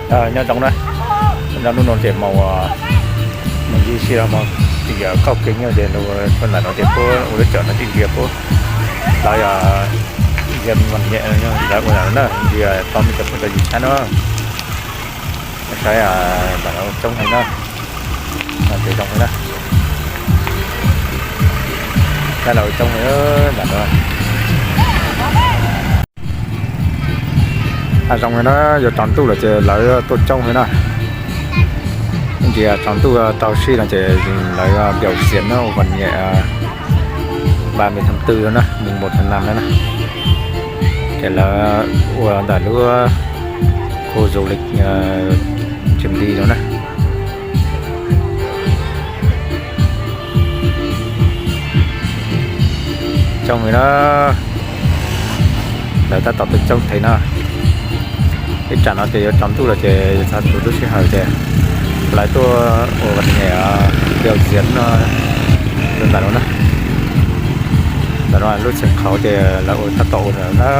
Nyob zoo na, nyob hnub no ces mus, mus ncig si los mus tim kauj kev nyob ces ua ntawm no ces puab ua lub cawm no tij ntiag puab lawv yog, yog nyem lawv ua ntawm no na, ntiag tau me cov phooj cov ywg saib no, saib ntawm no coob heev na, ces zoo heev na, saib lawv coob heev ntawm no. Zoo li na, yuav tsaus ntuj lawm ces lawv tuaj coob li na. Ntsia tsaus ntuj tau sib no ces lawv npiaus xiam na, ua nyem ba me thas twg na, mus mus thas nas na, ces lawv ua ntawm lub khu du lịch Trường Đi no na. Coob li na, lawv tab tom tuaj coob heev na. Ib tsam no ces yuav tsaus ntuj lawm ces txog tus lub sij hawm ces lawv tuaj ua nyem npiaus xiam no ntawm no na. Ntawm no lub tsev qhauv ces lawv ua tab tom ua ntawm no na.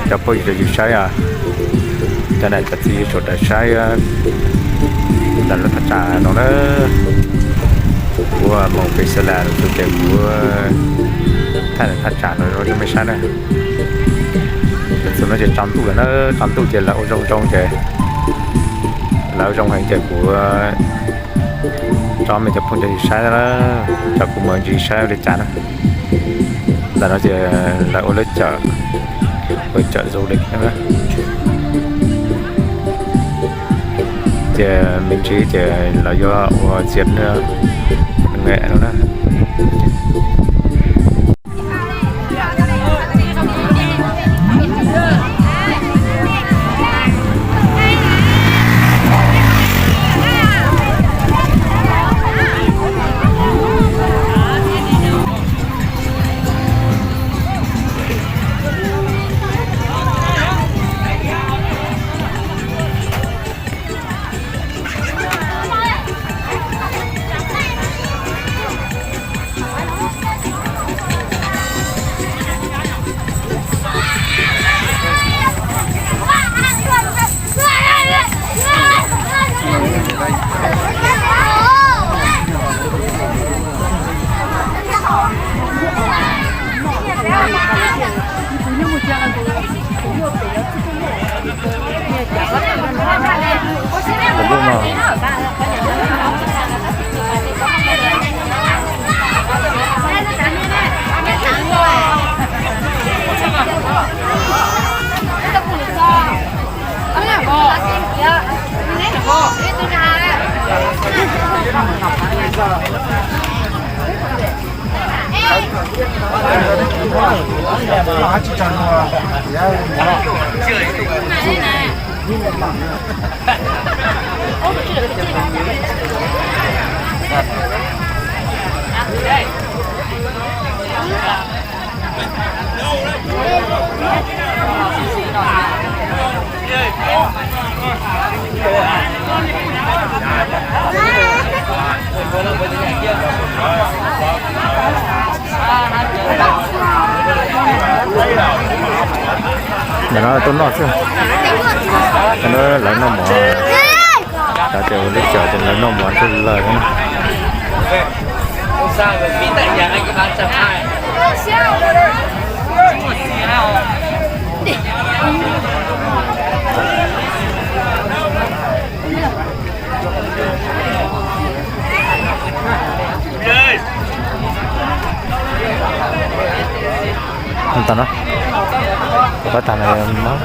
Cov phooj ywg saib, cov nam cov txiv sawv daws saib ntawm lub thaj tsam no na. Kuv mus pem Xas Las lawm ces kuv thaij lub thaj tsam no rau nej saib na. Tam sim no ces tsaus ntuj lawm na, tsaus ntuj ces lawv ua zoo zoo ces, lawv ua zoo heev ces kuv tso mej cov phooj cov ywg saib na, tso kuv mus ncig saib ua li cas na. Ntawm no ces lawv ua lub cawm, ua cawm du lịch na. Ces me ntsis ces lawv yuav ua xiam no na. Ntawm no tuaj noj xwb. Lawv noj mov, lawv ces ua lub cawm ces lawv noj mov ntsej lawg na. Tau no, kuv pab tag no mas.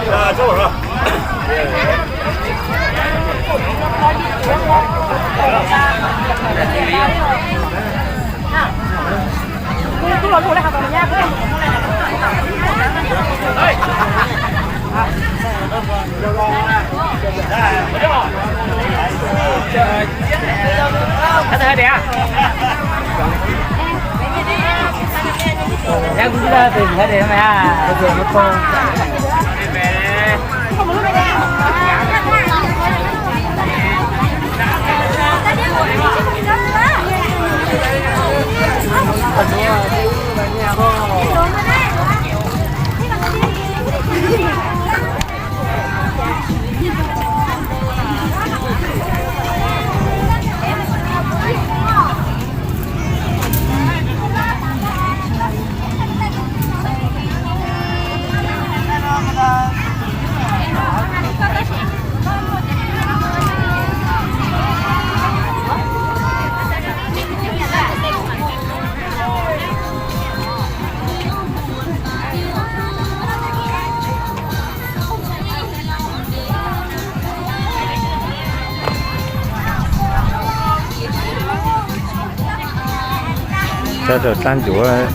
Cov rau dlaab ncuav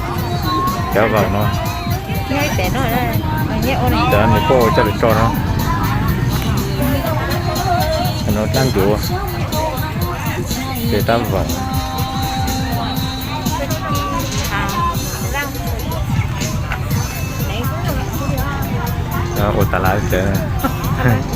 cov vaam no, cov nws kuj ua coj lug tso no, no dlaab ncuav, ces dlaab vaam. Ua tas lawm tes.